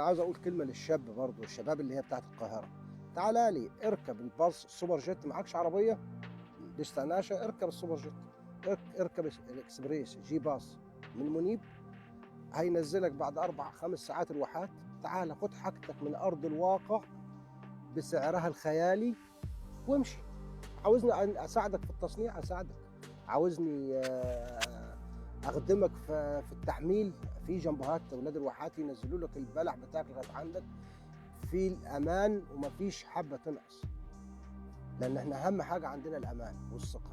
عاوز اقول كلمة للشاب برضو، الشباب اللي هي بتاعت القاهره، تعالى لي اركب الباص السوبر جيت، معكش عربية ديستناشة، اركب السوبر جيت، اركب الاكسبريس جي باص من منيب، هينزلك بعد 4 5 ساعات الواحات. تعال خد حاجتك من ارض الواقع بسعرها الخيالي وامشي. عاوزني اساعدك في التصنيع اساعدك، عاوزني اخدمك في التحميل، في جنبهات اولاد الواحات ينزلوا لك البلح بتاعك لغاية عندك في الامان، ومفيش حبه تنقص، لان احنا اهم حاجة عندنا الامان والثقة.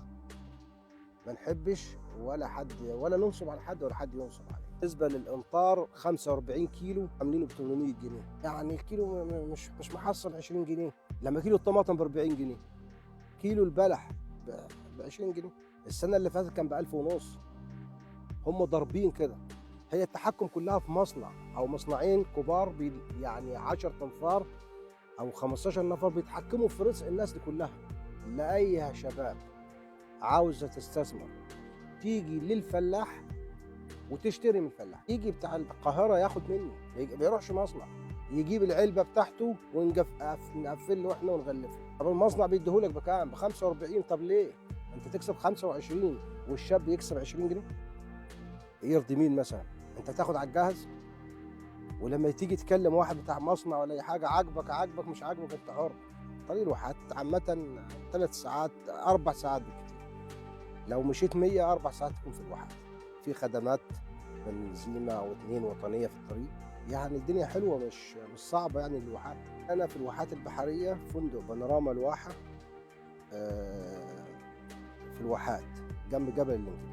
ما نحبش ولا حد ولا ننصب على حد ولا حد ينصب عليه. بالنسبة للامطار 45 كيلو عاملينه ب 800 جنيه، يعني الكيلو مش محصل 20 جنيه. لما كيلو الطماطم ب 40 جنيه، كيلو البلح ب 20 جنيه، السنة اللي فاتت كان ب 1000 ونص. هم ضاربين كده. هي التحكم كلها في مصنع او مصنعين كبار، يعني 10 تنفار او 15 نفر بيتحكموا في رزق الناس دي كلها. لاي شباب عاوزه تستثمر تيجي للفلاح وتشتري من الفلاح. يجي بتاع القاهرة ياخد مني، ما بيروحش مصنع، يجيب العلبة بتاعته ونقفل له احنا ونغلفه. طب المصنع بيديهولك بكام؟ ب 45. طب ليه؟ انت تكسب 25 والشاب يكسب 20 جنيه؟ يرضي مين مثلا؟ انت تاخد على الجاهز، ولما تيجي تكلم واحد بتاع مصنع ولا اي حاجه، عاجبك عاجبك، مش عاجبك انت حر. طريق الواحات عامة 3 ساعات 4 ساعات بالكتير، لو مشيت 100 4 ساعات تكون في الواحات. في خدمات بنزينة أو اتنين وطنية في الطريق، يعني الدنيا حلوة، مش صعبة يعني الواحات. أنا في الواحات البحرية، فندق بانوراما الواحة، في الواحات جنب جبل الإنجليز.